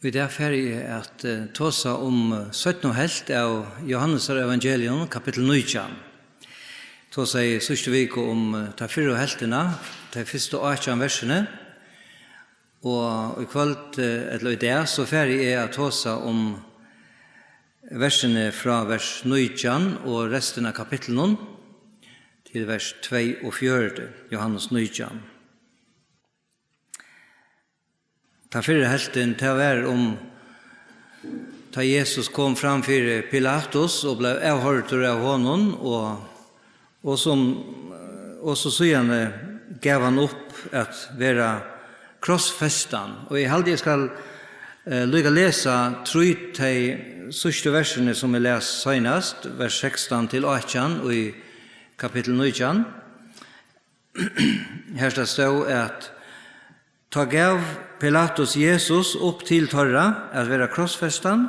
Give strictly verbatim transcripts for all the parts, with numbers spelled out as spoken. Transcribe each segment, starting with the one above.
Í dag fari eg at, eh, tosa um, eh, seinnu helvt av Jóhannesar evangelium, kapittul nítjan. Tosaði síðstu viku um, eh, ta fyrru helvtina, tey fyrstu átjan versini. Og í kvøld, eh, ella í dag, so fari eg at tosa um versini frá vers nítjan og restina av kapitlinum til vers tveyogfjøruti, Jóhannes nítjan. Ta fyrra helvtin, tað var um, tá Jesus kom fram fyri Pilatus og bleiv avhoyrdur av honum, og, og sum, og so síðani gav hann upp at verða krossfestan. Og eg haldi, eg skal, eh, líka lesa trý tey síðstu versini, sum eg las seinast, vers sekstan til átjan í kapittul nítjan. Her stóð, at tá gav Pilatus Jesus upp til teirra at verða krossfestan.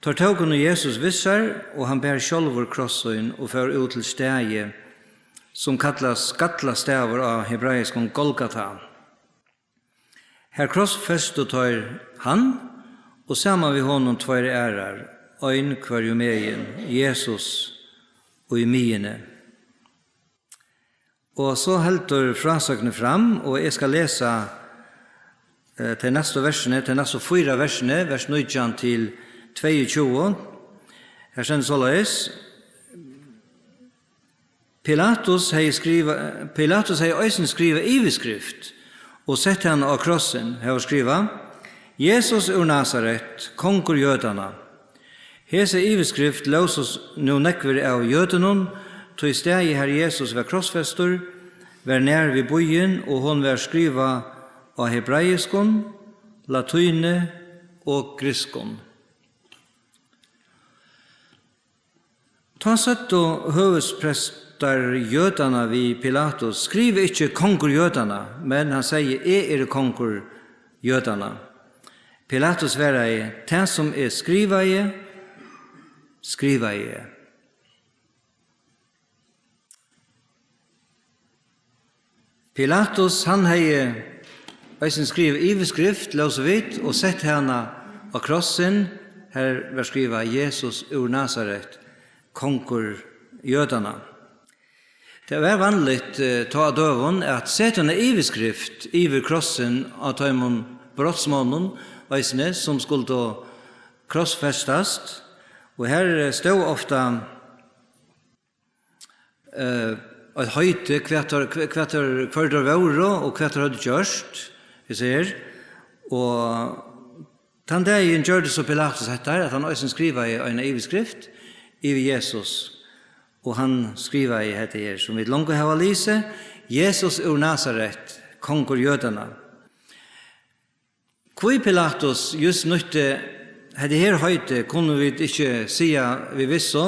Teir tóku nú Jesus við sær, og hann bar sjálvur kross sín og fór út til staðið, sum kallast Skallastaður á hebraiskum, Golgata. Har krossfestu teir hann, og saman við honum tveir aðrar, ein hvørjumegin, Jesus í miðjuni. Og so heldur frásøgnin fram, og eg skal lesa, eh, tey næstu versini, tey næstu fýra versini, vers nítjan til tveyogtjúgu. Her stendur soleiðis: Pilatus hevði skriva-, Pilatus hevði eisini skrivað yvirskrift og sett hana á krossin. Har var skrivað: Jesus úr Nasaret, kongur Jødanna. Hesa yvirskrift lósu s-, nú nógvir av jødunum, tí staðið, har Jesus var krossfestur, var nær við býin, og hon var skrivað á hebraiskum, latíni og grikskum. Tá søgdu høvuðsprestar jødanna við Pilatus: Skriva ikki: Kongur Jødanna, men hann segði: Eg eri kongur Jødanna. Pilatus svaraði: Tað, sum eg skrivaði, skrivaði eg. Pilatus, hann hevði eisini skrivað yvirskrift, lósu vit, og sett hana á krossin. Har var skrivað: Jesus úr Nasaret, kongur Jødanna. Tað var vanligt, eh, tá á døgum at seta eina yvirskrift yvir krossin á teimum brotsmonnum eisini, sum skuldu krossfestast, og har, eh, stóð ofta, eh, eitt heiti, hvat teir, hvat teir, hvør teir vóru og hvat teir høvdu gjørt, eg sigi, og Tann dagin gjørdi so Pilatus hetta, at hann eisini skrivaði eina yvirskrift yvir Jesus, og hann skrivaði hetta her, sum vit longu hava lisið: Jesus úr Nasaret, kongur Jødanna. Hví Pilatus júst nýtti hetta her heitið, kunnu vit ikki siga við vissu.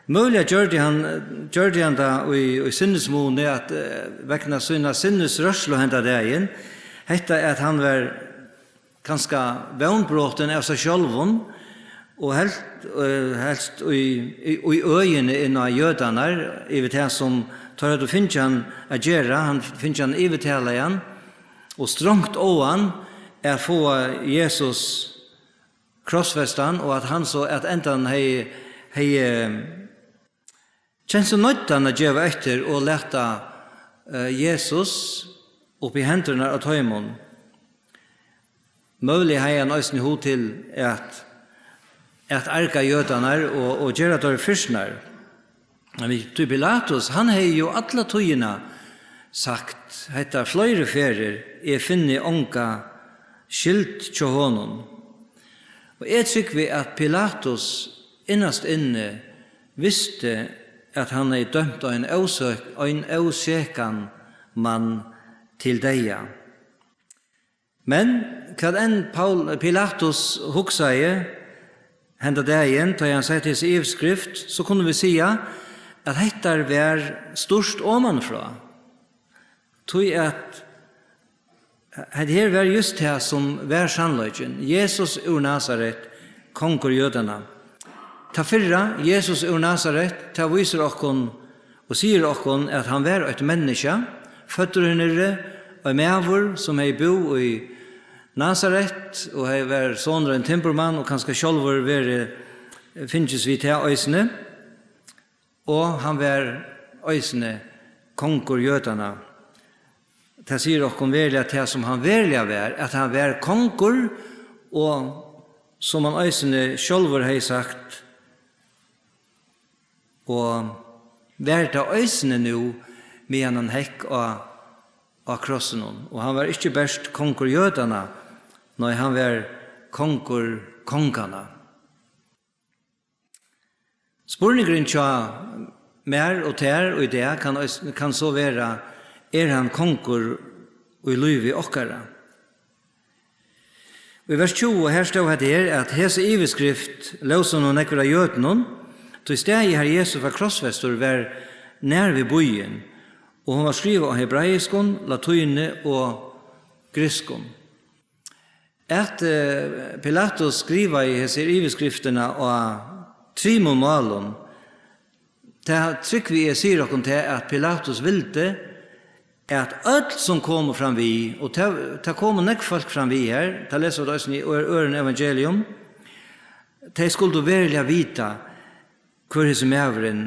Møguliga gjørdi hann, gjørdi hann tað í, í sinnismuni, at, eh, vegna sína sinnisrørslu henda dagin, hetta at hann var kanska vónbrotin av sær sjálvum, og helt, eh, helst í, í, í øðini inn á jødarnar, yvir tað sum teir høvdu fingið hann at gera, hann fingið hann yvirtalaðan og strongt á hann at fáa Jesus krossfestan, og at hann so at endan hevði, hevði kent seg noyddan at geva eftir og lata, eh, Jesus upp í hendurnar á teimum. Møguliga hevði hann eisini hug til at, at arga jødarnar og, og gera teir firtnar. Men tí Pilatus, hann hevði jú alla tíðina sagt hetta fleiri ferðir: Eg finni onga skyld hjá honum. Og eg trúgvi, at Pilatus innast inni visti, at hann hevði dømt ein ósøk-, ein ósekan mann til deyða. Men hvat enn Paul, Pilatus hugsaði henda dagin, tá hann setti hesa yvirskrift, so kunnu vit siga, at hetta var stýrt omanfrá. Tí at hetta her var júst tað, sum var sannleikin. Jesus úr Nasaret, kongur jødanna. Tað fyrra, Jesus úr Nasaret, tað vísir okkum og sigur okkum, at hann var eitt menniskja, føddur her niðri, ein maður, sum hevði búð í Nasaret, og hevði verið sonur ein timburmann, og kanska sjálvur verið, fingist við tað eisini. Og hann var eisini kongur jødanna. Tað sigur okkum veruliga tað, sum hann veruliga var, at hann var kongur, og sum hann eisini sjálvur hevði sagt, og var tað eisini nú, meðan hann hekk á, á krossinum. Og hann var ikki bert kongur jødanna, nei, hann var kongur konganna. Spurningurin hjá mær og tær í dag kann eis-, kann so vera, er hann kongur í lívi okkara? Í vers tjúgu, her stóð hetta her, at hesi yvirskrift lósu nú nógvir av jødunum, tí staðið har Jesus var krossfestur var nær við býin, og hon var skrivað á hebraiskum, latíni og grikskum. At, eh, Pilatus skrivaði hesar yvirskriftirnar á trimum málum, tað trúgvi eg sigur okkum tað, at Pilatus vildi, at øll, sum komu fram við, og tað, tað komu nógv fólk fram við her, tað lesa vit eisini í ør-, øðrum evangelium, tey skuldu veruliga vita, hvør hesin maðurin,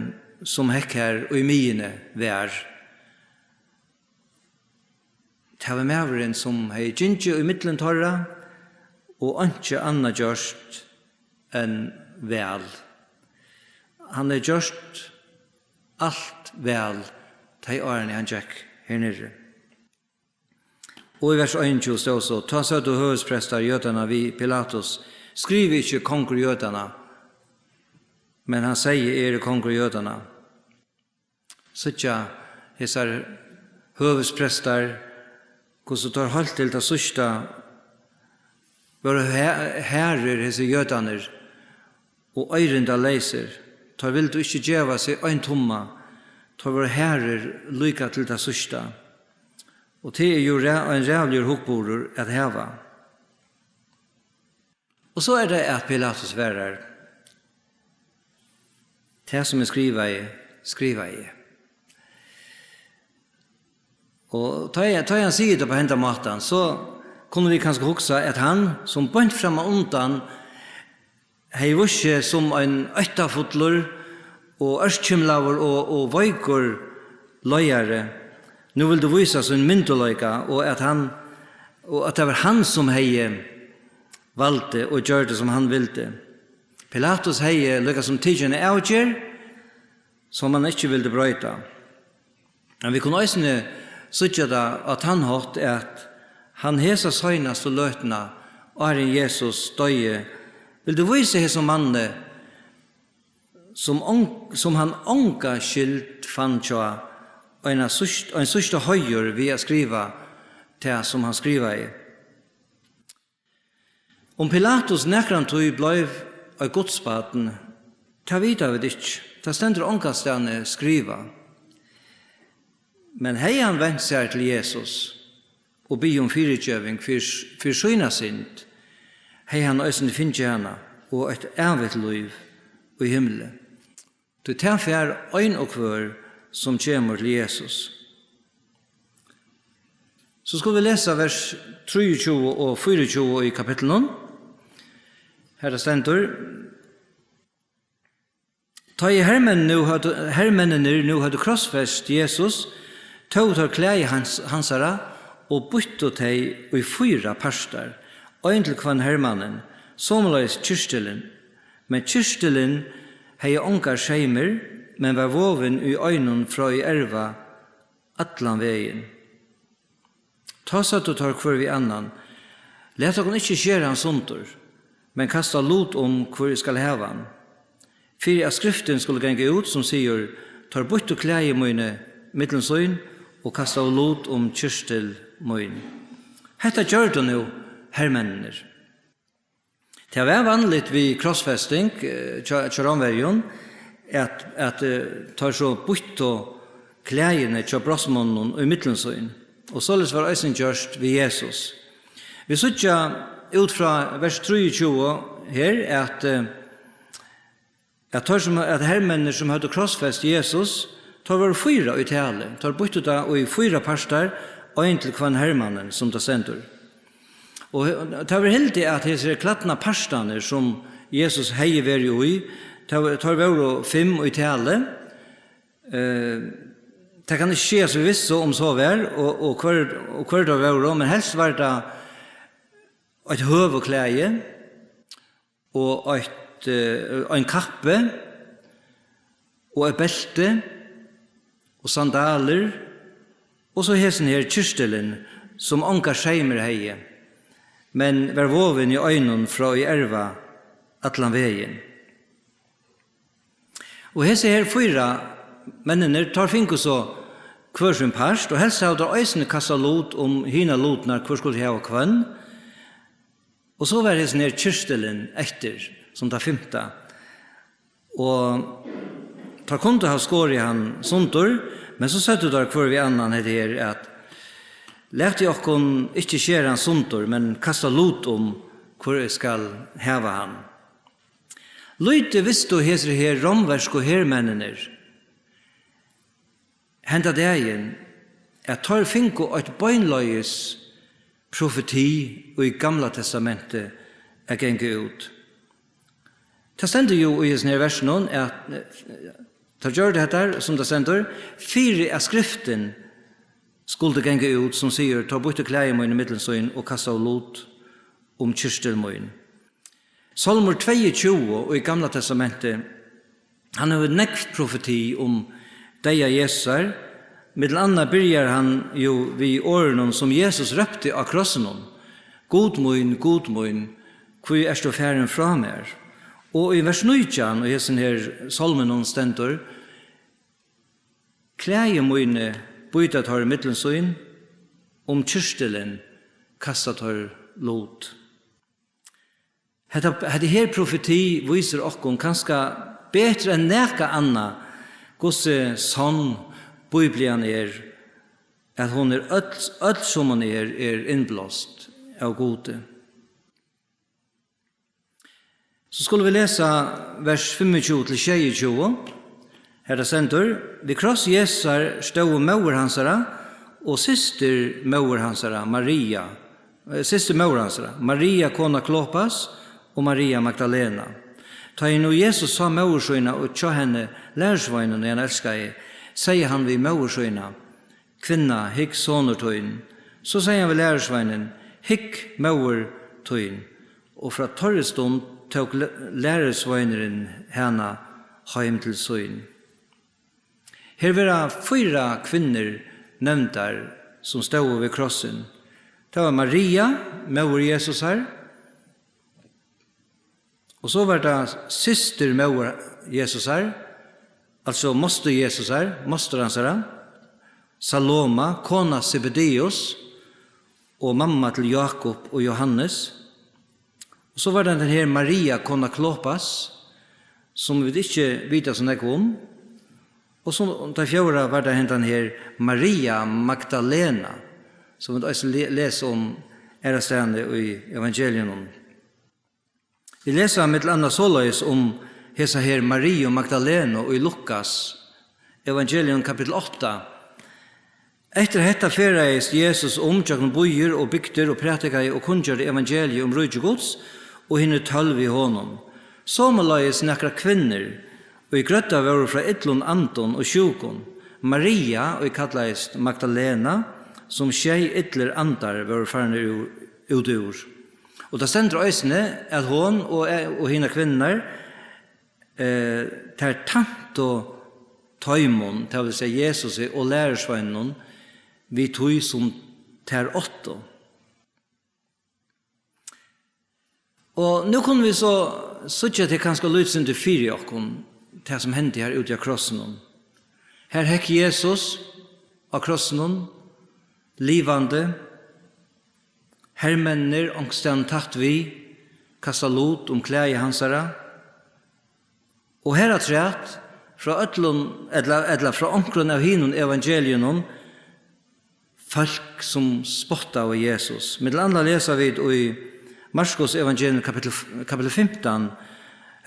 sum hekk har í miðjuni, var. Tað var maðurin, sum hevði gingið í millum teirra og einki annað gjørt enn væl. Hann hevði gjørt alt væl, tey árini hann gekk her niðri. Og í vers einogtjúgu stóð so: Tá søgdu høvuðsprestar jødanna við Pilatus: Skriva ikki: Kongur jødanna. Men hann segði: Eg eri kongur jødanna. Síggja hesar høvuðsprestar, hvussu teir heilt til tað síðsta vóru ha-, harðir, hesir jødarnir, og eirindaleysir. Teir vildu ikki geva seg ein tumma. Teir vóru harðir líka til tað síðsta. Og tað er jú ræ-, ein ræðuligur hugburður at hava. Og so er tað, at Pilatus svarar: Tað, sum eg skrivaði, skrivaði eg. Og tá eg, tá eg hann sigur tað á hendan mátan, so kunnu vit kanska hugsa, at hann, sum beint frammanundan hevði víst seg sum ein óttafullur og ørkymlaður og, og veikur leiðari, nú vildi vísa sín myndugleika, og at hann, og at tað var hann, sum hevði valdið og gjørdi, sum hann vildi. Pilatus hevði líka sum tikið eina avgerð, sum hann ikki vildi broyta. Men vit kunnu eisini síggja tað á tann hátt, at hann hesa seinastu løtuna, áðrenn Jesus doyði, vildi vísa hesum manni, sum ong-, sum hann onga skyld fann hjá, eina síðst-, ein síðsta heiður við at skriva tað, sum hann skrivaði. Um Pilatus nakrantíð bleiv eitt gudsbarn, tað vita vit ikki. Tað stendur ongastaðni skrivað. Men hevði hann vent sær til Jesus og biðið um fyrigeving fyri, fyri sína synd, hevði hann eisini fingið hana og eitt ævigt lív í himli. Tí tað fær ein og hvør, sum kemur til Jesus. So skulu vit lesa vers trýogtjúgu og fýraogtjúgu í kapitlinum. Har tað stendur: Tá ið hermenn nú høvdu, hermenninir nú høvdu krossfest Jesus, tóku teir klæði hans, hansara og býttu tey í fýra partar, ein til hvønn hermannin, somuleiðis kyrtilin. Men kyrtilin hevði ongar seymir, men var vovin í einum frá í erva allan vegin. Tá søgdu teir hvør við annan: Lat okkum ikki skera hann sundur, men kasta lut um, hvør ið skal hava hann. Fyri at skriftin skuldi ganga út, sum sigur: Teir býttu klæði míni millum sín og kastaðu lut um kyrtil mín. Hetta gjørdu nú hermenninir. Tað var vanligt við krossfesting, eh, hjá, hjá Rómverjum, at, at, eh, teir so býttu klæðini hjá brotsmonnunum í millum sín. Og soleiðis var eisini gjørt við Jesus. Vit síggja út frá vers trýogtjúgu her, at, eh, at teir sum, at hermenninir sum høvdu krossfest Jesus, teir vóru fýra í tali. Teir býttu tað í fýra partar, ein til hvønn hermannin, sum tað stendur. Og he-, tað verður hildið, at hesir klædnapartarnir, sum Jesus hevði verið í, teir, teir vóru fimm í tali. Eh, tað kann ikki sigast við vissu, um so var, og, og hvør, og hvør teir vóru, men helst var tað eitt høvuðklæði og eitt, eh, ein kappi og eitt belti og sandalir, og so hesin her kyrtilin, sum ongar seymir hevði, men var vovin í einum frá í erva allan vegin. Og hesi her fýra menninir, teir fingu so hvør sín part, og helst hava teir eisini kastað lut um hinar lutirnar, hvør skuldi hava hvønn. Og so var hesin her kyrtilin eftir, sum tað fimta. Og teir kundu hava skorið hann sundur, men so søgdu teir hvør við annan hetta her, at: Latið okkum ikki skera hann sundur, men kasta lut um, hvør ið skal hava hann. Lítið vistu hesir her rómversku hermenninir henda dagin, at teir fingu eitt beinleiðis profeti í Gamla Testamenti at ganga út. Tað stendur jú í hesum her versunum, at, eh, teir gjørdu hetta, sum tað stendur, fyri at skriftin skuldi ganga út, sum sigur: Teir býttu klæði míni millum sín og kastaðu lut um kyrtil mín. Sálmur tveyogtjúgu í Gamla Testamenti, hann hevur nógv profeti um deyða Jesusar. Millum annað byrjar hann jú við orðunum, sum Jesus rópti á krossinum: Gud mín, Gud mín, hví ert tú farin frá mær? Og í vers nítjan í hesum her sálminum stendur: Klæði míni býta teir millum sín, um kyrtilin kasta teir lut. Hetta, hetta her profeti vísir okkum kanska betur enn nakað annað, hvussu sonn Biblian er, at hon er øll, øll sum hon er, er innblást av Gudi. So skulu vit lesa vers fimmogtjúgu til sjeyogtjúgu. Har tað stendur: Við kross Jesusar stóðu móðir hansara og systir móðir hansara, Maria, eh, systir móðir hansara, Maria, kona Klopas, og Maria Magdalena. Tá ið nú Jesus sá móður sína og hjá henni lærisveinunum, ið hann elskaði, segði hann við móður sína: Kvinna, hygg, sonur tín. So segði hann við lærisveinin: Hygg, móðir tín. Og frá teirri stund tók læ-, lærisveinurin hana heim til sín. Her verða fýra kvinnur nevndar, sum stóðu við krossin. Tað var Maria, móðir Jesusar, og so var tað systir móðir Jesusar, altso mostir Jesusar, mostir hansara, Saloma, kona Zebedeus, og mamma til Jakob og Johannes. Og so var tað tann her Maria, kona Klopas, sum vit ikki vita so nógv um. Og so tað fjórða var tað hendan her Maria Magdalena, sum vit eisini le-, lesa um aðrastaðni í evangeliunum. Vit lesa millum annað soleiðis um hesa her Mariu Magdalenu í Lukas evangelium, kapittul átta. Eftir hetta ferðaðist Jesus um gjøgnum býir og bygdir og prædikaði og kunngjørdi evangeliið um ríki Guds, og hini tólv við honum. Somuleiðis nakrar kvinnur, ið grøddar vóru frá illum andum og sjúkum. Maria, ið kallaðist Magdalena, sum sjey illir andar vóru farnir úr, út úr. Og tað stendur eisini, at hon og, og hinar kvinnurnar, eh, tær tæntu teimum, tað vil siga Jesusi og lærisveinunum, við tí sum tær áttu. Og nú kunnu vit so síggja, at tað er kanska lítið sindur fyri okkum, tað sum hendi har úti á krossinum. Har hekk Jesus á krossinum, livandi. Hermenninir onkustaðni tætt við, kasta lut um klæði hansara. Og her afturat, frá øllum, ella, ella frá onkrum av hinum evangeliunum, fólk sum spottaðu Jesus. Millum annað lesa vit í Markus evangelium kapittul, kapittul fimtan,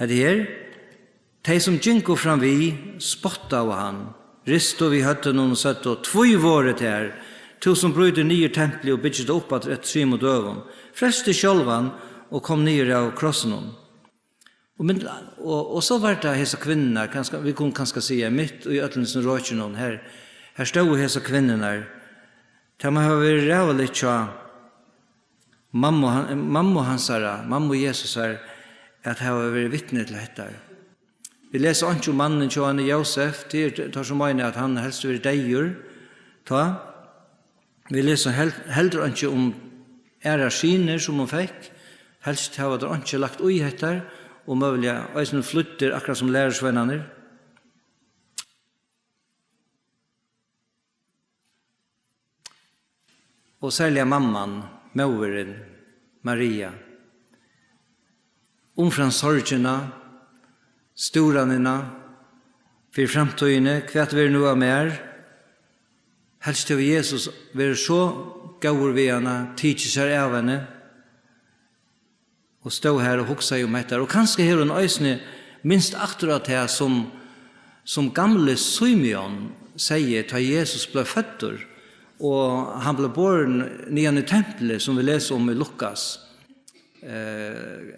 hetta her: Tey sum gingu fram við, spottaðu hann, ristu við høvdinum og søgdu: Tví vóru tær, Tú sum brýtur niður templið og byggir tað upp aftur eftir trimum døgum, frels teg sjálvan og kom niður av krossinum. Og, men, og, og so var tað hesar kvinnurnar, kanska, vit kunnu kanska siga, mitt í øllum hesum røkinum, her, her stóðu hesar kvinnurnar. Tað má hava verið ræðuligt hjá mammu, han- mammu hansara, mammu Jesusar, at hava verið vitni til hetta. Vit lesa einki um mannin hjá henni, Jósef, tað er teir, sum meina, at hann helst verið deyður tá. Vit lesa hel- heldur einki um aðrar synir, sum hon fekk. Helst hava teir einki lagt í hetta, og møguliga eisini flýddir, akkurát sum lærisveinarnir. Og serliga mamman, móðirin, Maria. Umframt sorgina, stúranina fyri framtíðini, hvat verður nú av mær? Helst hevur Jesus verið so góður við hana, tikið sær av henni og stóð har og hugsaði um hetta. Og kanska hevur hon eisini minst aftur á tað, sum, sum gamli Simeon segði, tá Jesus bleiv føddur, og hann bleiv borin niðan í templið, sum vit lesa um í Lukas, eh,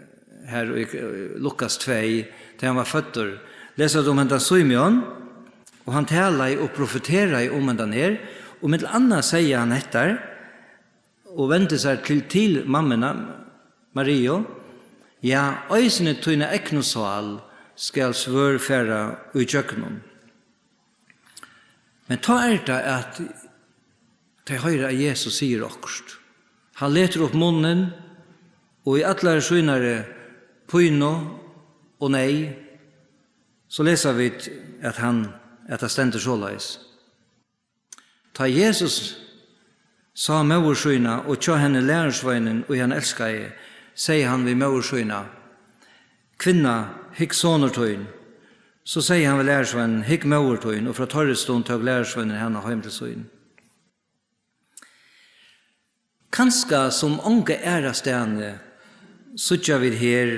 her í, eh, Lukas tvey, tá hann var føddur. Lesa vit um hendan Simeon, og hann talaði og profeteraði um hendan her, og millum annað segði hann hetta, og vendi sær til, til mammuna, Mariu: Ja, eisini tína egnu sál skal svørð fara í gjøgnum. Men tá er tað, at tey hoyra, at Jesus sigur okkurt. Hann letur upp munnin, og í allari sínari pínu og neyð, so lesa vit, at hann, at tað stendur soleiðis: Tá Jesus sá móður sína og hjá henni lærisveinin, ið hann elskaði, segði hann við móður sína: Kvinna, hygg, sonur tín. So segði hann við lærisveinin: Hygg, móður tín. Og frá teirri stund tók lærisveinin hana heim til sín. Kanska sum onga aðrastaðni síggja vit her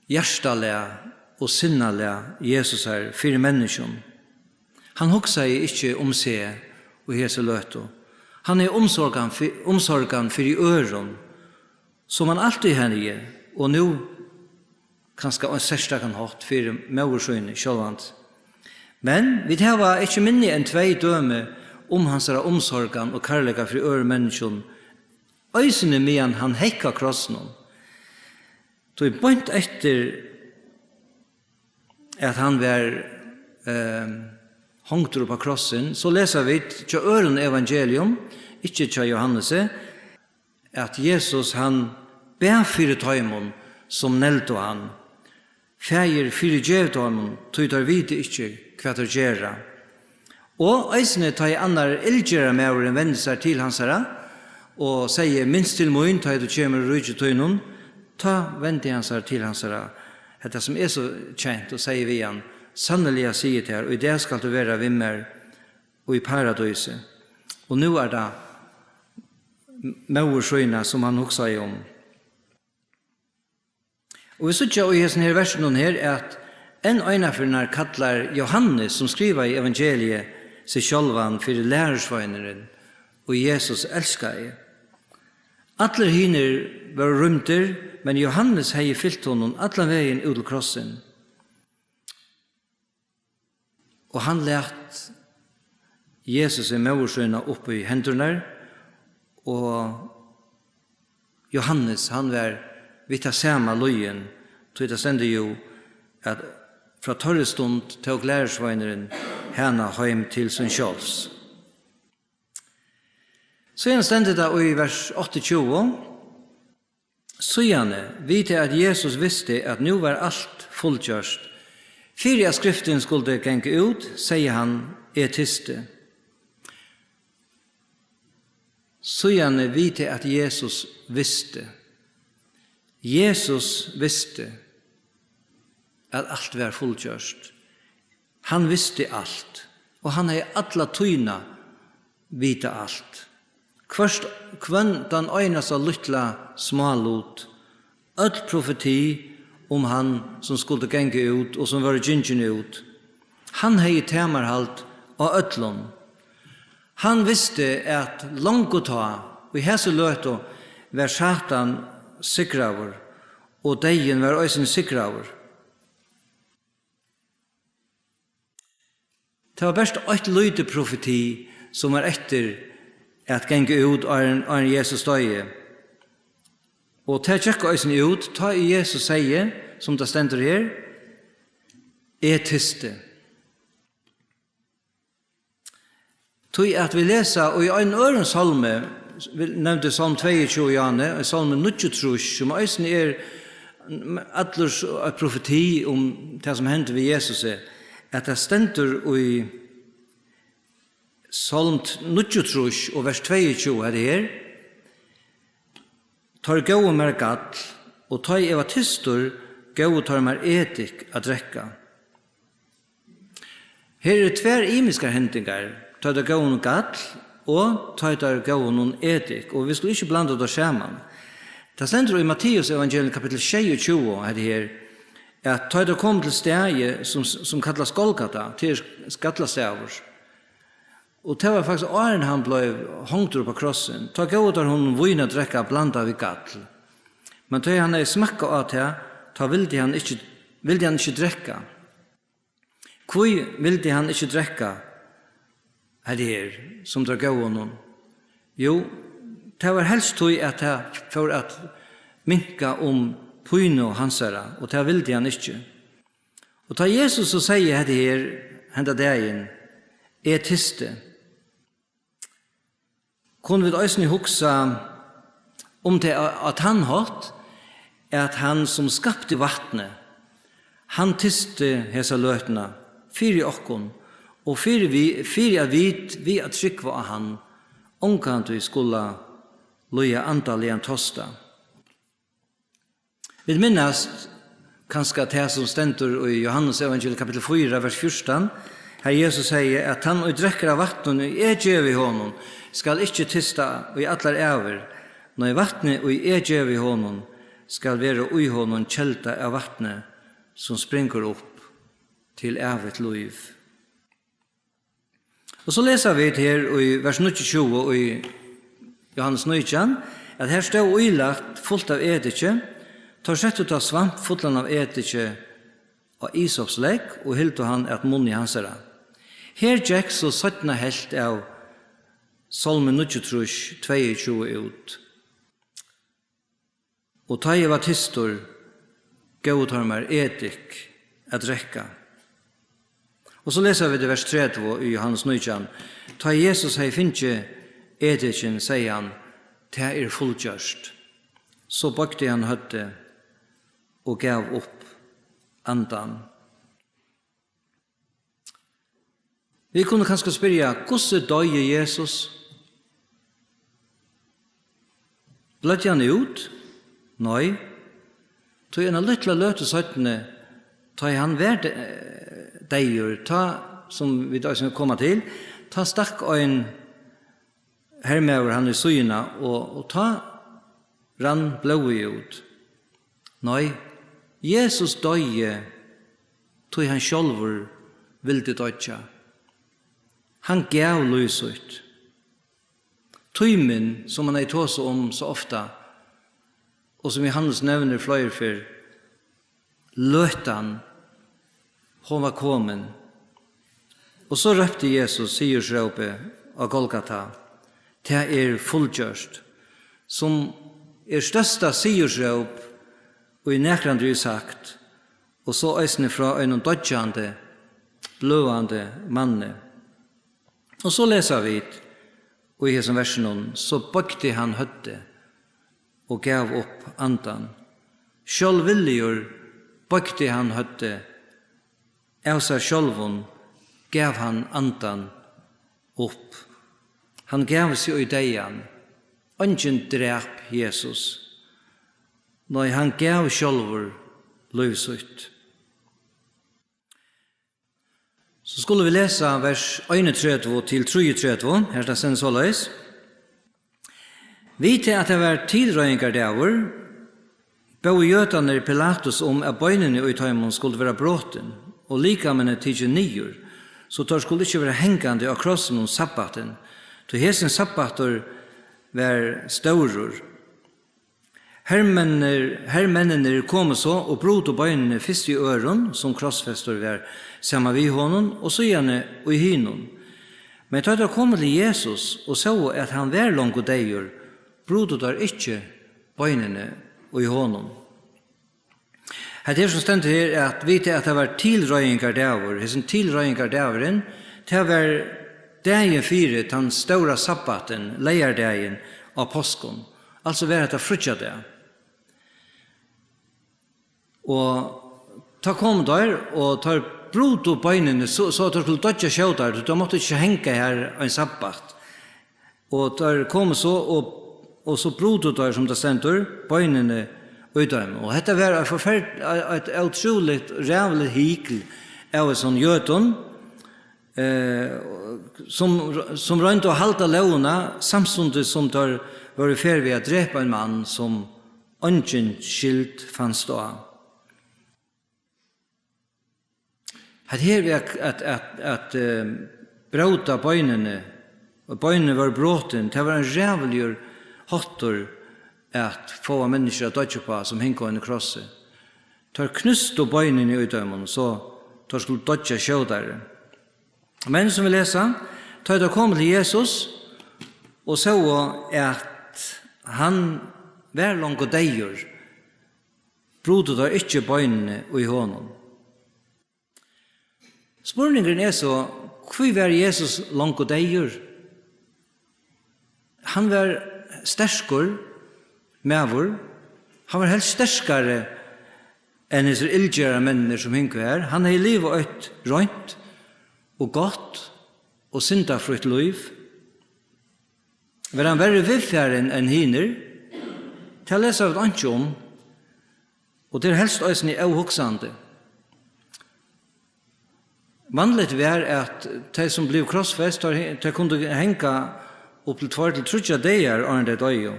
hjartalag og sinnalag Jesusar fyri menniskjum. Hann hugsaði ikki um seg í hesi løtu. Hann hevði umsorgan fy-, umsorgan fyri øðrum, sum hann altíð hevði, og nú kanska á ein serstakan hátt fyri móður síni sjálvandi. Men vit hava ikki minni enn tvey dømi um hansara umsorgan og kærleika fyri øðrum menniskjum, eisini meðan hann hekk á krossinum. Tí beint eftir at hann var, ehm, hongdur upp á krossin, so lesa vit hjá øðrum evangelium, ikki hjá Johannesi, at Jesus, hann bað fyri teimum, sum negldu hann: Faðir, fyrigev teimum, tí teir vita ikki, hvat teir gera. Og eisini, tá ið annar illgerðarmaðurin vendi sær til hansara og segði: Minst til mín, tá ið tú kemur í ríki tínum, tá vendi hann sær til hansara, hetta sum er so kent, og segði við hann: Sanniliga, sigi eg tær, í dag skalt tú vera við mær í paradísi. Og nú er tað móður sína, sum hann hugsaði um. Og vit síggja í hesum her versunum her, at enn einaferð kallar Jóhannes, sum skrivaði evangeliið, seg sjálvan fyri lærisveinurin, og Jesus elskaði. Allir hinir vóru rýmdir, men Jóhannes hevði fylgt honum allan vegin út til krossin. Og hann læt Jesus í móður sína upp í hendurnar, og Jóhannes, hann var við tað sama lýðin, tí tað stendur jú, at frá teirri stund tók lærisveinurin hana heim til sín sjálvs. Síðan stendur tað í vers áttaogtjúgu: Síðani, við tað at Jesus visti, at nú var alt fullgjørt, fyri at skriftin skuldi ganga út, segði hann: Eg tysti. Síðani, við tað at Jesus visti. Jesus visti, at alt var fullgjørt. Hann visti alt, og hann hevði alla tíðina vitað alt. Hvørt, hvønn tann einasta lítla smálut, øll profeti um hann, sum skuldi ganga út, og sum vóru gingin út. Hann hevði tamarhald á øllum. Hann visti, at longu tá, í hesi løtu, var Satan sigraður, og deyðin var eisini sigraður. Tað var bert eitt lítið profeti, sum var eftir at ganga út, áðrenn, áðrenn Jesus doyði. Og tað gekk eisini út, tá ið Jesus segði, sum tað stendur her: "Eg tysti." Tí at vit lesa í ein øðrum sálmi, vit nevndu sálm tveyogtjúgu, Jane, og sálmi níggjuogtrýss, sum eisini er allur s-, eitt profeti um tað, sum hendi við Jesusi, at tað stendur í sálm t-, níggjuogtrýss og vers tveyogtjúgu, hetta her: "Teir góvu mær gall, og tá eg var tystur, góvu teir mær edik at drekka." Her eru tvær ymiskar hendingar, tá teir góvu honum gall og tá teir góvu honum edik, og vit skulu ikki blanda tað saman. Tað stendur í Matteus evangelium kapitel sjeyogtjúgu, hetta her, at tá teir komu til staðið, sum, sum kallast Golgata, tað er skallastaður, og tað var faktiskt áðrenn hann bleiv hongdur upp á krossin, tá góvu teir honum vín at drekka blandað við gall. Men tá hann hevði smakkað á tað, tá vildi hann ikki, vildi hann ikki drekka. Hví vildi hann ikki drekka hetta her, sum teir góvu honum? Jú, tað var helst tí, at tað fór at minka um pínu hansara, og tað vildi hann ikki. Og tá Jesus so segði hetta her henda dagin: "Eg tysti", kunnu vit eisini hugsa um tað á, á tann hátt, at hann, sum skapti vatnið, hann tysti hesa løtuna fyri okkum og fyri vi-, fyri at vit við at trúgva á hann ongantíð skula líða andaligan tosta. Vit minnast kanska tað, sum stendur í Jóhannes evangelium kapitel fýra, vers fjúrtan, har Jesus segði, at: "Tann, ið drekkur av vatninum, ið eg gevi honum, skal ikki tysta í allar ævir. Nei, vatnið, ið eg gevi honum, skal vera í honum kelda av vatni, sum springur upp til ævigt lív." Og so lesa vit her í vers níggjuogtjúgu í Jóhannes nítjan, at her stóð ílat fult av ediki, teir settu tá svamp fullan av ediki á ísopslegg og hildu hann at munni hansara. Her gekk so seinna helvt av sálmi níggjuogtrýss, tveyogtjúgu út. Og tá eg var tystur, góvu teir mær edik at drekka. Og so lesa vit í vers tretivu í Jóhannes nítjan: Tá Jesus hevði fingið edikin, segði hann: "Tað er fullgjørt." So boygdi hann høvdið og gav upp andan. Vit kunnu kanska spyrja: Hvussu doyði Jesus? Bløddi hann út? Nei. Tí eina lítla løtu seinni, tá ið hann var de-, eh, deyður, tá, sum vit eisini koma til, tá stakk ein hermaður hann í síðuna, og, og tá rann blóðið út. Nei, Jesus doyði, tí hann sjálvur vildi doyggja. Hann gav lív sítt. Tímin, sum hann hevði tosað um so ofta, og sum Jóhannes nevnir fleiri ferð, løtan, hon var komin. Og so rópti Jesus sigursrópið á Golgata: "Tað er fullgjørt", sum er størsta sigursróp, ið nakrantíð er sagt, og so eisini frá einum doyggjandi, bløðandi manni. Og so lesa vit í hesum versinum: "So boygdi hann høvdið og gav upp andan." Sjálvvilligur boygdi hann høvdið, av sær sjálvum gav hann andan upp. Hann gav seg í deyðan. Eingin drap Jesus. Nei, hann gav sjálvur lív sítt. So skulu vit lesa vers einogtretivu til trýogtretivu. Her stendur soleiðis: Við tað, at tað var tilreiðingardagur, bóðu jødarnir Pilatus um, at beinini í teimum skuldu verða brotin og likamini tikin niður, so teir skuldu ikki verða hangandi á krossinum sabbatin. Tí hesin sabbatur var stórur. Hermenninir, hermenninir komu so og brutu beinini, fyrst í øðrum, sum krossfestur var saman við honum, og síðani í hinum. Men tá teir komu til Jesus og sóu, at hann var longu deyður, brutu teir ikki beinini í honum. Hetta her, sum stendur her, at vita, at tað var tilreiðingardagur. Hesin tilreiðingardagurin, tað var dagin fyri tann stóra sabbatin, leygardagin á páskum. Altso var hetta fríggjadag. Og tá komu teir, og teir brutu beinini, so, so at teir skuldu doyggja skjótari, tí teir máttu ikki hanga har ein sabbat. Og teir komu so, og, og so brutu teir, sum tað stendur, beinini í teimum. Og hetta var eitt forferd-, eitt, eitt ótrúligt, ræðuligt hykl av hesum jødum, eh, sum, sum royndu at halda lógina, samstundis sum teir vóru í ferð við at drepa ein mann, sum eingin skyld fanst á. Hetta her við at, at, at, at, eh, bróta beinini, og beinini vóru brotin, tað var ein ræðuligur háttur at fáa menniskjur at doyggja uppá, sum hingu á einum krossi. Teir knústu beinini í teimum, so teir skuldu doyggja skjótari. Men sum vit lesa, tá ið teir komu til Jesus og sóu, at hann var longu deyður, brutu teir ikki beinini í honum. Spurningurin er so, hví var Jesus longu deyður? Hann var sterkur maður. Hann var helst sterkari enn hesir illgerðarmenninir, sum hingu har. Hann hevði livað eitt reint og gott og syndafrítt lív. Var hann verri viðfarin enn hinir? Tað lesa vit einki um, og tað er helst eisini óhugsandi. Vanligt var, at tey, sum blivu krossfest, teir, teir kundu hanga upp til tveir til tríggjar dagar, áðrenn tey doyðu.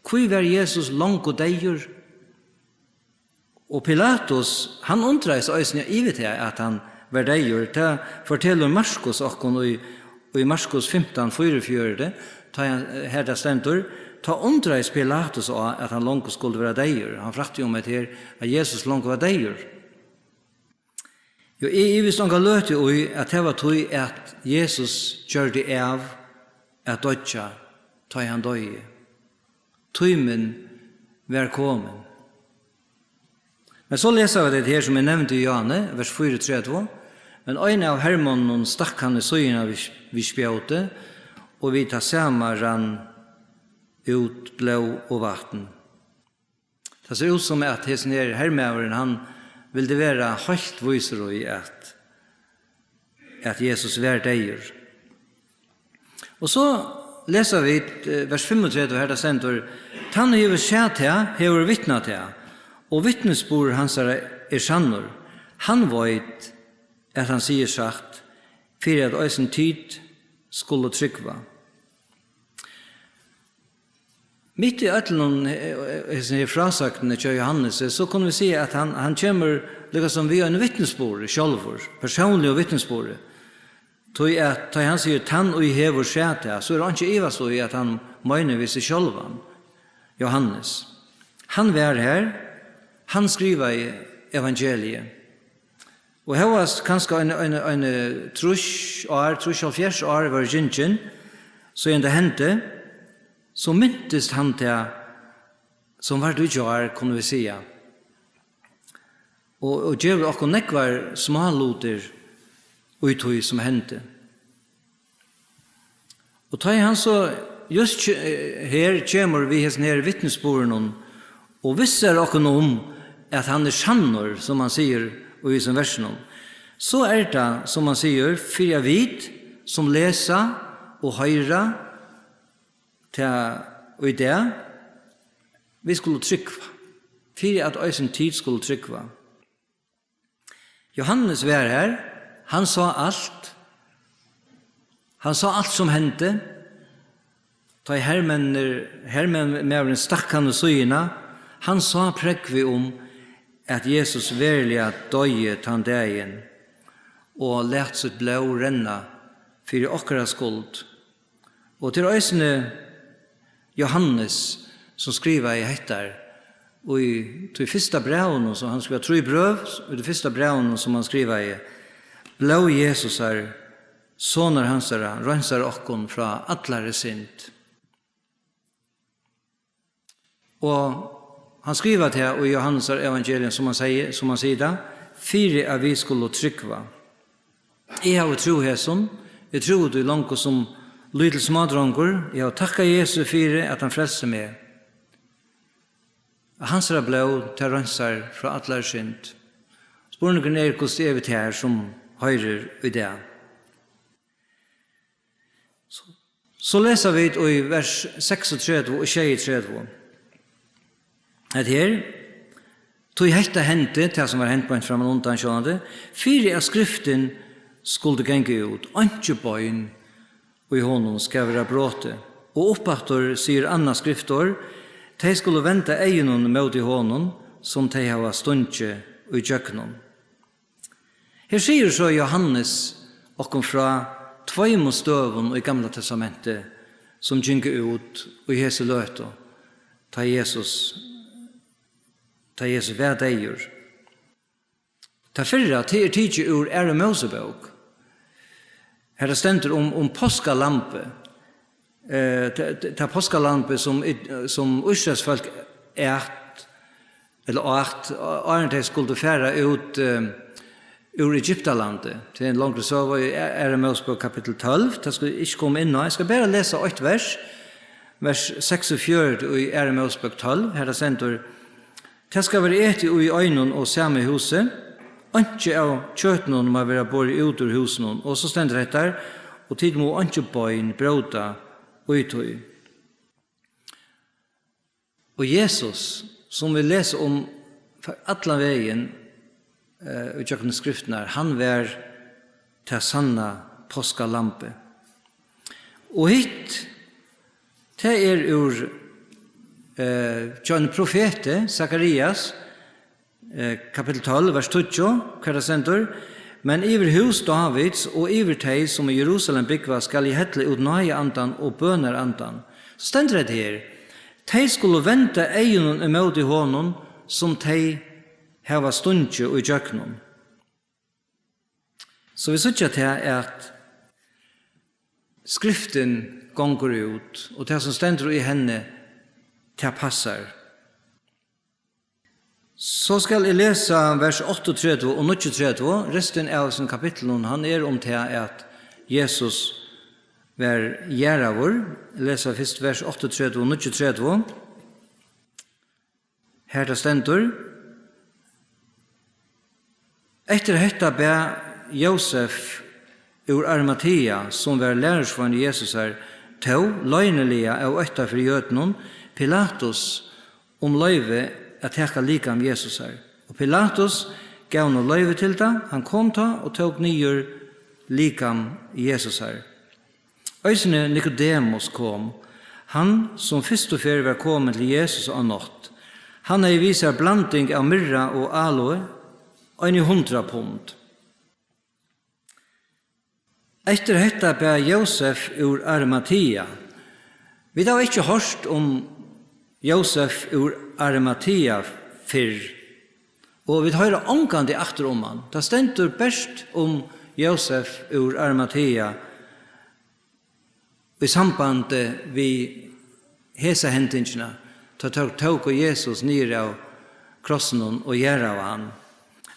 Hví var Jesus longu deyður? Og Pilatus, hann undraðist eisini yvir tað, at hann var deyður. Tað fortelur Markus okkum í, í Markus fimtan fýraogfjøruti, tá hann, her tað stendur: Tá undraðist Pilatus á, at hann longu skuldi vera deyður. Hann frætti um, at her, at Jesus longu var deyður. Jú, eg ivist onga løtu í, at tað var tí, at Jesus gjørdi av at doyggja, tá ið hann doyði. Tímin var komin. Men so lesa vit hetta her, sum eg nevndi í áðni, vers fýraogtretivu: Men ein av hermonnunum stakk hann í síðuna við, við spjóti, og við tað sama rann út blóð og vatn. Tað sær út sum, at hesin her hermaðurin, hann vildi vera heilt vísur í, at, at Jesus var deyður. Og so lesa vit, eh, vers fimmogtretivu, har tað stendur: Tann, ið hevur sæð tað, hevur vitnað tað, og vitnisburður hansara er sannur. Hann veit, at hann sigur satt, fyri at eisini tit skulu trúgva. Mitt í øllum, eh, eh, hesum her frásøgnini hjá Johannesi, so kunnu vit siga, at hann, hann kemur líka sum við einum vitnisburði sjálvur, persónligum vitnisburði. Tí at, tá hann sigur: Tann, ið hevur sæð tað, so er einki ivast í, at hann meinar við seg sjálvan, Johannes. Hann var har, hann skrivaði evangeliið. Og hóast kanska ein, ein, ein trýss ár, trýss, hálvfjerðs ár vóru gingin, síðan tað hendi, so mintist hann tað, sum var í gjár, kunnu vit siga. Og, og gevur okkum nógvar smálutir í tí, sum hendi. Og tá ið hann so júst ke-, her kemur við hesum her vitnisburðinum og vissar okkum um, at hann er sannur, sum hann sigur í hesum versinum, so er tað, sum hann sigur, fyri at vit, sum lesa og hoyra tað í dag, vit skulu trúgva, fyri at eisini tit skulu trúgva. Johannes var har, hann sá alt. Hann sá alt sum hendi. Tá ið hermenninir, hermaðurin stakk hann í síðuna, hann sá prógvið um, at Jesus veruliga doyði tann dagin og læt sítt blóð renna fyri okkara skuld. Og til eisini Johannes, sum skrivaði hetta í tí fyrsta brævinum, sum hann skrivaði trý brøv, í tí fyrsta brævinum, sum hann skrivaði: "Blóð Jesusar, sonar hansara, reinsar okkum frá allari synd." Og hann skrivar tað í Jóhannesar evangelium, sum hann segði, sum hann sigur tað, fyri at vit skulu trúgva. Eg havi trúð hesum, eg trúði tí longu sum lítil smádrongur, eg havi takkað Jesu fyri, at hann frelsti meg. At hansara blóð, tað reinsar frá allari synd. Spurningurin er, hvussu er við tær, sum hoyrir í dag? So, so lesa vit í vers seksogtretivu og sjeyogtretivu. Hetta her: "Tí hetta hendi", tað sum var hent beint framman undan, sjálvandi, "fyri at skriftin skuldi ganga út: Einki bein í honum skal vera brotið." Og uppaftur sigur annað skriftorð: "Tey skulu venda eygunum móti honum, sum tey hava stungið í gjøgnum." Her sigur so Jóhannes okkum frá tveimum støðum í Gamla Testamenti, sum gingu út í hesi løtu, tá Jesus, tá Jesus var deyður. Tað fyrra, tað er tikið úr Aðru Mósebók. Har tað stendur um, um páskalambið. Eh, ta-, ta-, tað páskalambið, sum, sum Ísraels fólk æt, ella át, áðrenn tey skuldu fara út, eh, úr Egyptalandi. Tað er ein longri søga í A-, Aðru Mósebók kapittul tólv, tað skal eg ikki koma inn á. Eg skal bara lesa eitt vers, vers seksogfjøruti í Aðru Mósebók tólv, har tað stendur: "Tað skal vera etið í einum og sama húsi, einki av kjøtinum má vera borið út úr húsinum." Og so stendur hetta: "Og tit mugu einki bein bróta í tí." Og Jesus, sum vit lesa um allan vegin, eh, í gjøgnum skriftirnar, hann var tað sanna páskalambið. Og hitt, tað er úr, eh, hjá einum profeti, Sakarias, eh, kapittul tólv, vers tíggju, har tað stendur: "Men yvir hús Dávids og yvir tey, sum í Jerusalem búgva, skal eg hella út náðarandan og bønarandan." So stendur hetta her: "Tey skulu venda eygunum ímóti honum, sum tey hava stungið í gjøgnum." So vit síggja tað, at skriftin gongur út, og tað, sum stendur í henni, tað passar. So skal eg lesa vers áttaogtretivu og níggjuogtretivu. Restin av hesum kapitlinum, hann er um tað, at Jesus var jarðaður. Lesa fyrst vers áttaogtretivu og níggjuogtretivu. Har tað stendur: "Eftir hetta bað Jósef úr Arimatea, sum var lærisveinur Jesusar, tó loyniliga av ótta fyri jødunum, Pilatus um loyvi at taka likam Jesusar. Og Pilatus gav honum loyvi til tað. Hann kom tá og tók niður likam Jesusar." Eisini Nikodemus kom, hann, sum fyrstu ferð var komin til Jesus á nátt. Hann hevði við sær blanding av myrra og aloe, eini hundrað pund. Eftir hetta bað Jósef úr Arimatea. Vit hava ikki hoyrt um Jósef úr Arimatea fyrr, og vit hoyra ongantíð aftur um hann. Tað stendur bert um Jósef úr Arimatea í sambandi við hesa hendingina, tá teir tóku Jesus niður av krossinum og jarðaðu hann.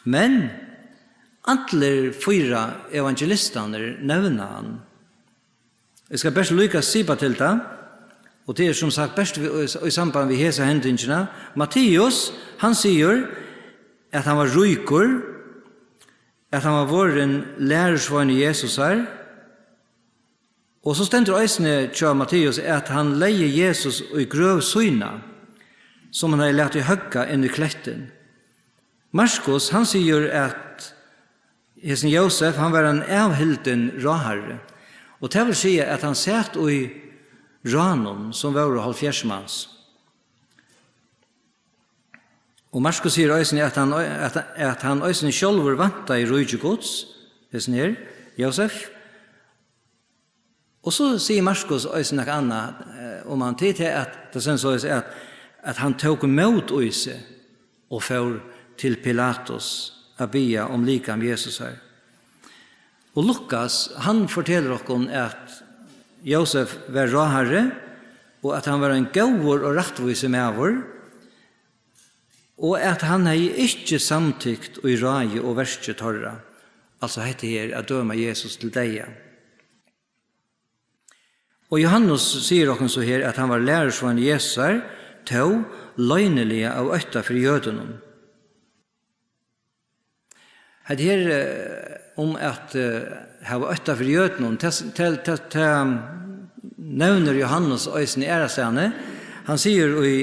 Men allir fýra evangelistarnir nevna hann. Eg skal bert líka sipa til tað, og tað er sum sagt bert við, í, í samband við hesa hendingina. Matteus, hann sigur, at hann var ríkur, at hann var vorðin lærisveinur Jesusar, og so stendur eisini hjá Matteus, at hann legði Jesus í grøv sína, sum hann hevði latið høgga inn í klettin. Markus, hann sigur, at hesin Jósef, hann var ein avhildin ráðharri, og tað vil siga, at hann sat í ráðnum, sum vóru hálvfjerðs mans. Og Markus sigur eisini, at hann, at, at hann eisini sjálvur væntaði ríki Guds, hesin her, Jósef. Og so sigur Markus eisini nakað annað, eh, um hann, tí tað at, tað stendur soleiðis, at, at hann tók mót í seg og fór til Pilatus at biðja um likam Jesusar. Og Lukas, hann fortelur okkum, at Jósef var ráðharri, og at hann var ein góður og rættvísur maður, og at hann hevði ikki samtykt í ráði og verki teirra, altso hetta her at døma Jesus til deyða. Og Jóhannes sigur okkum so her, at hann var lærisveinur Jesusar, tó loyniliga av ótta fyri jødunum. Hetta her, eh, um at, eh, hava ótta fyri jødunum, tað, tað, tað, tað nevnir Jóhannes eisini aðrastaðni. Hann sigur í,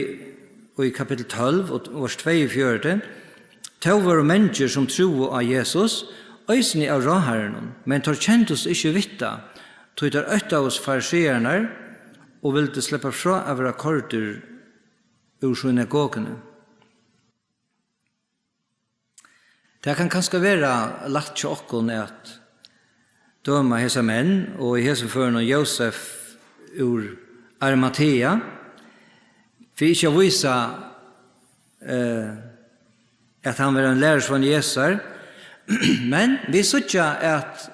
í kapittul tólv og vers tveyogfjøruti: Tó vóru mangir, sum trúðu á Jesus, eisini av ráðharrunum, men teir kendust ikki við tað, tí teir óttaðust fariseararnar og vildu sleppa frá at vera koyrdir úr synagoguni. Tað kann kanska vera lætt hjá okkum at døma hesar menn, og í hesum førinum Jósef úr Arimatea, fyri ikki at vísa, eh, at hann var ein lærisveinur Jesusar. Men vit síggja, at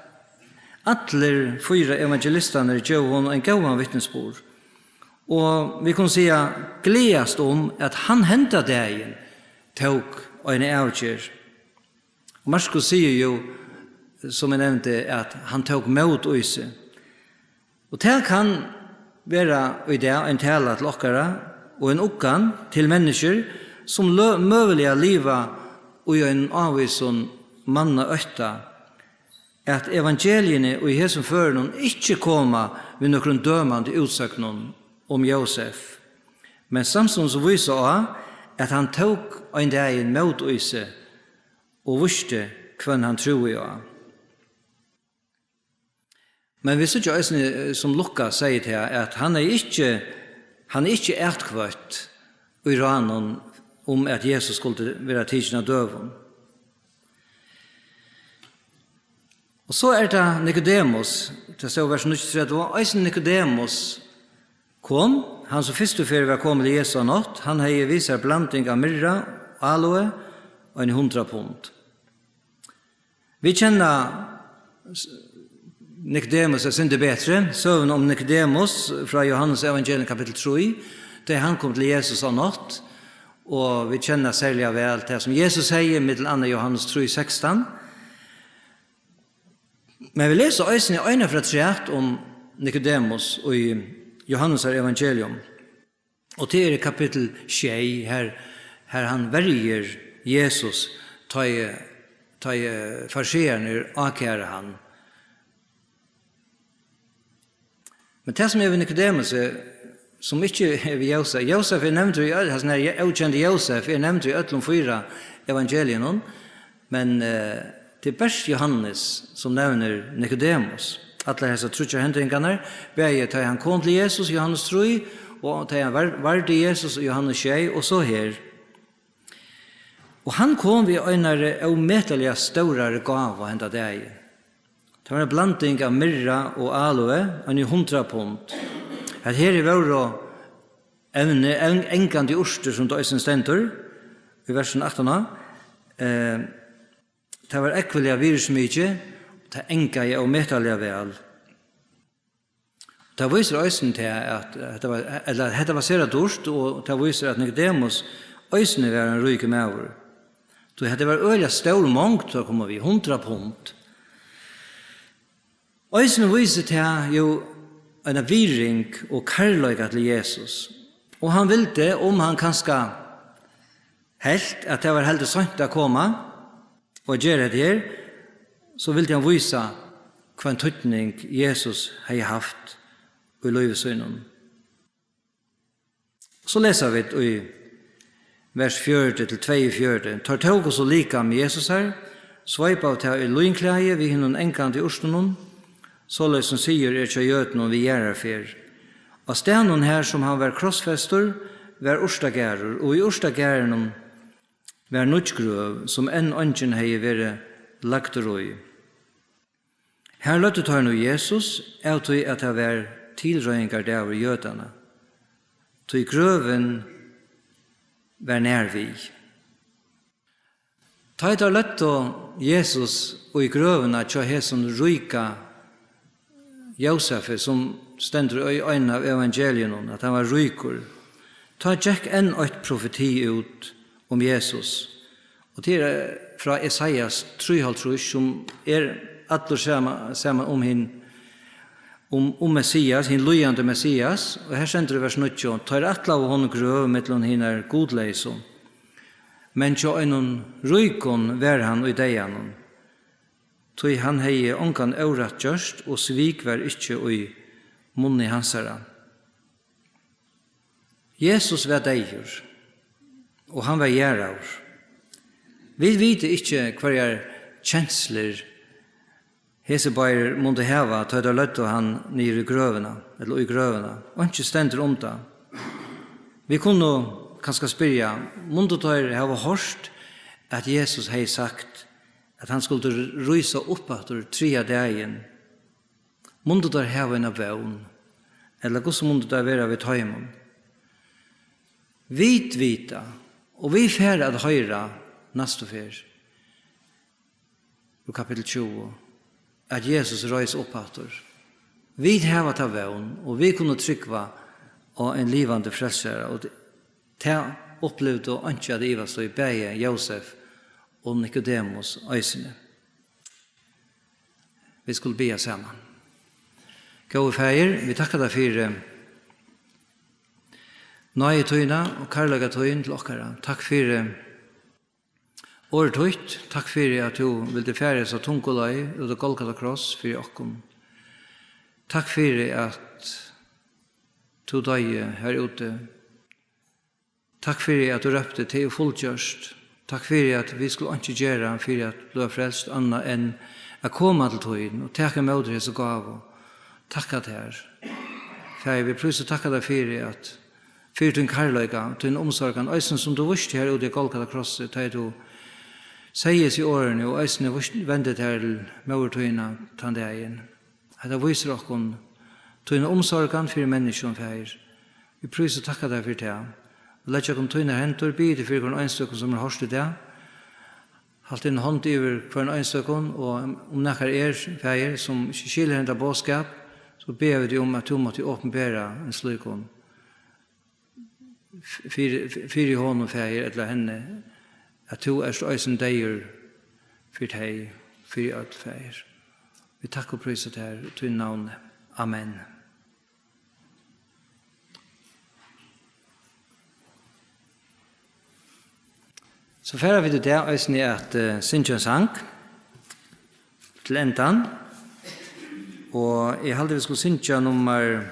allir fýra evangelistarnir geva honum ein góðan vitnisburð. Og vit kunnu siga, gleðast um, at hann henda dagin tók eina avgerð. Markus sigur jú, sum eg nevndi, at hann tók mót í seg. Og tað kann vera í dag ein tala til okkara og ein uggan til menniskjur, sum lø-, møguliga liva í einum ávísum mannaótta, at evangeliini í hesum førinum ikki koma við nøkrum dømandi útsøgnum um Jósef, men samstundis vísa á, at hann tók ein dagin mót í seg og vísti, hvønn hann trúði á. Men vit síggja eisini, eh, sum Lukas sigur her, at hann er ikki, hann er ikki atkvøtt í ráðnum um, at Jesus skuldi vera tikin av døgum. Og so er tað Nikodemus, tað stóð í vers níggjuogtretivu, eisini Nikodemus kom, hann sum fyrstu ferð var komin til Jesu á nátt, hann hevði við sær blanding av myrra, aloe og eini hundrað pund. Vit kenna s-, Nikodemus eitt sindur betri, søguna um Nikodemus frá Jóhannes evangelium kapittul trý, tá hann kom til Jesus á nátt, og vit kenna serliga væl tað sum Jesus segði, millum annað Jóhannes trý sekstan. Men vit lesa eisini eina ferð afturat um Nikodemus í Jóhannesar evangelium. Og tað er í kapittul sjey, her, her hann verjir Jesus, tá ið, tá ið fariseararnir ákæra hann. Men tað, sum er við Nikodemus, er, sum ikki er við Jósef. Jósef er nevndur í øll-, hasin her ókendi Jósef er nevndur í øllum fýra evangeliunum, men, eh, tað er bert Jóhannes, sum nevnir Nikodemus. Allar hesar tríggjar hendingarnar, bæði tá ið hann kom til Jesus, Jóhannes trý, og tá ið hann var-, vardi Jesus, Jóhannes sjey, og so her. Og hann kom við einari ómetaliga stórari gávu henda dagin. Tað var ein blanding av myrra og aloe, eini hundrað pund. At her vóru evni, en-, angandi urtir, sum tað eisini stendur í versinum aftaná. Eh, tað var ógvuliga virðismikið, tað angaði ómetaliga væl. Tað vísir eisini tað, at hetta var, ella hetta var sera dýrt, og tað vísir, at Nikodemus eisini var ein ríkur maður. Tí hetta var øgiliga stór mongd, tá kom við, hundrað pund. Eisini vísir tað jú eina virðing og kærleika til Jesus. Og hann vildi, um hann kanska helt, at tað var heldur seint at koma og gera hetta her, so vildi hann vísa, hvønn týdning Jesus hevði havt í lívi sínum. So lesa vit í vers fjøruti til tveyogfjøruti: Teir tóku so likam Jesusar, sveipaðu tað í línklæði við hinum angandi urtunum, soleiðis sum siður er hjá jødunum við jarðarferð. Á staðnum, har sum hann var krossfestur, var urtagarður, og í urtagarðinum var nýggj grøv, sum enn eingin hevði verið lagdur í. Har løgdu teir nú Jesus, av tí at tað var tilreiðingardagur Jødanna, tí grøvin var nær við. Tá ið teir løgdu Jesus í grøvina hjá hesum ríka Jósefi, sum stendur í einum av evangeliunum, at hann var ríkur, tá gekk enn eitt profeti út um Jesus, og tað er frá Esaias trýoghálvtrýss, sum er allur sama, saman um hin, um, um Messias, hin líðandi Messias, og her stendur í vers níggju: Teir ætlaðu honum grøv millum hinar gudleysu, men hjá einum ríkum var hann í deyðanum, tí hann hevði ongan órætt gjørt, og svik var ikki í munni hansara. Jesus var deyður, og hann var jarðaður. Vit vita ikki, hvørjar kenslur hesir báðir mundu hava, tá teir løgdu hann niður í grøvina, ella í grøvina. Einki stendur um tað. Vit kunnu kanska spyrja, mundu teir hava hoyrt, at Jesus hevði sagt, at hann skuldi rísa upp aftur triðja dagin? Mundu teir hava eina vón, ella hvussu mundu tað vera við teimum? Vit vita, og vit fara at hoyra næstu ferð, úr kapitul tjúgu, at Jesus reis upp aftur. Vit hava ta vón, og vit kunnu trúgva á ein livandi frelsara, og tað upplivdu einki at ivast í, bæði Jósef og Nikodemus eisini. Vit skulu biðja saman. Góði Faðir, vit takka tær fyri náði tína og kærleika tín til okkara. Takk fyri orð títt. Takk fyri, at tú vildi fara hesa tungu leið út á Golgata kross fyri okkum. Takk fyri, at tú doyði har úti. Takk fyri, at tú rópti: "Tað er fullgjørt." Takk fyri, at vit skulu einki gera fyri at bliva frelst, annað enn at koma til tín og taka ímóti hesi gávu. Takka tær. Faðir, vit prísa og takka tær fyri at, fyri tín kærleika, tín umsorgan, eisini sum tú vísti har úti á Golgata krossi, tá ið tú segði hesi orðini, og eisini víst-, vendi tær til móður tína tann dagin. Hetta vísir okkum tína umsorgan fyri menniskjum, Faðir. Vit prísa og takka tær fyri tað. Og leggja okkum tínar hendur, biði teg fyri hvørjum einstøkum, sum er hoyrt í dag. Halt tína hond yvir hvørjum einstøkum, og um nakar er, Faðir, sum ikki skilur henda boðskap, so biðja vit teg um, at tú mátti opinbera ein slíkum f-, fyri, f-, fyri honum, Faðir, ella henni, at tú ert eisini deyður fyri tey, fyri øll, Faðir. Vit takka og prísa tær í tínum navni. Amen. So fara vit í dag eisini at, eh, syngja ein sang til endan. Og eg haldi, vit skulu syngja nummar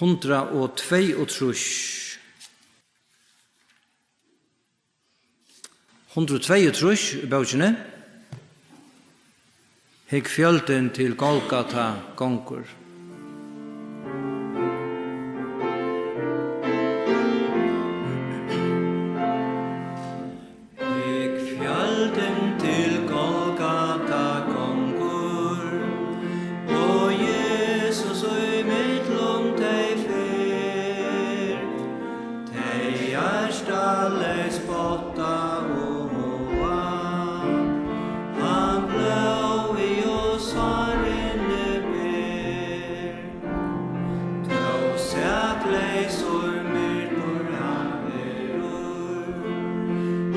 hundrað og tveyogtrýss. Hundrað og tveyogtrýss í bókini. Hygg, fjøldin til Golgata gongur. Hygg, fjøldin til Golgata gongur, og Jesus í millum tey fer. Tey hjartaleys spotta og háða, hann blóðið og sárini ber. Tó sakleysur myrdur hann verður,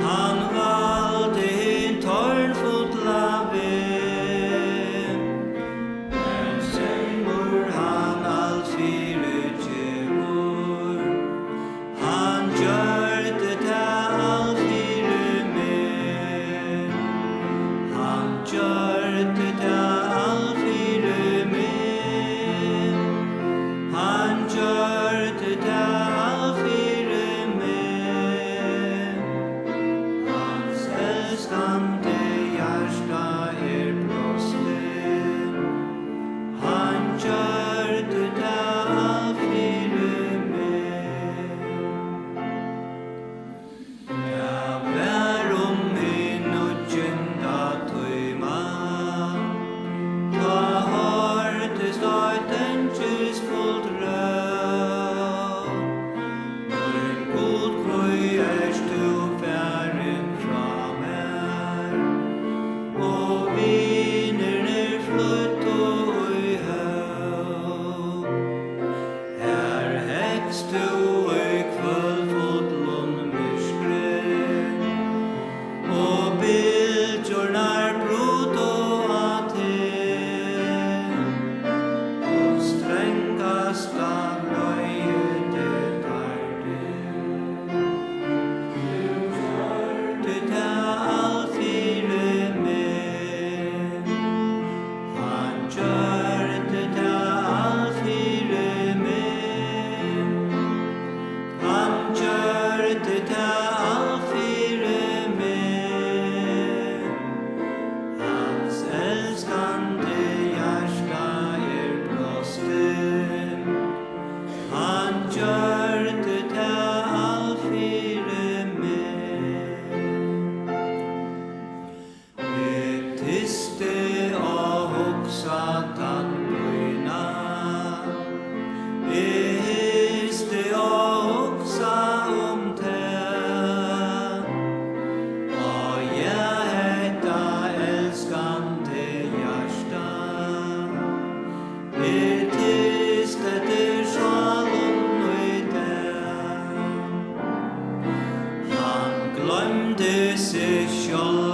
hann valdi hin tornfulla veg. Men seyður hann alt fyrigevur, hann gjørdi tað alt fyri meg. Hann gjørdi tað alt fyri meg. Hann gjørdi tað alt fyri meg. Hans elskandi hjarta er brostið. Hann gjørdi tað alt fyri meg. Tað var um hin níggjunda Histi og hugsa tann pína. Eg histi og hugsa um teg. Og ja, hetta elskandi hjarta. Eg tysti eftir sálum í dag. Hann gloymdi seg sjálv.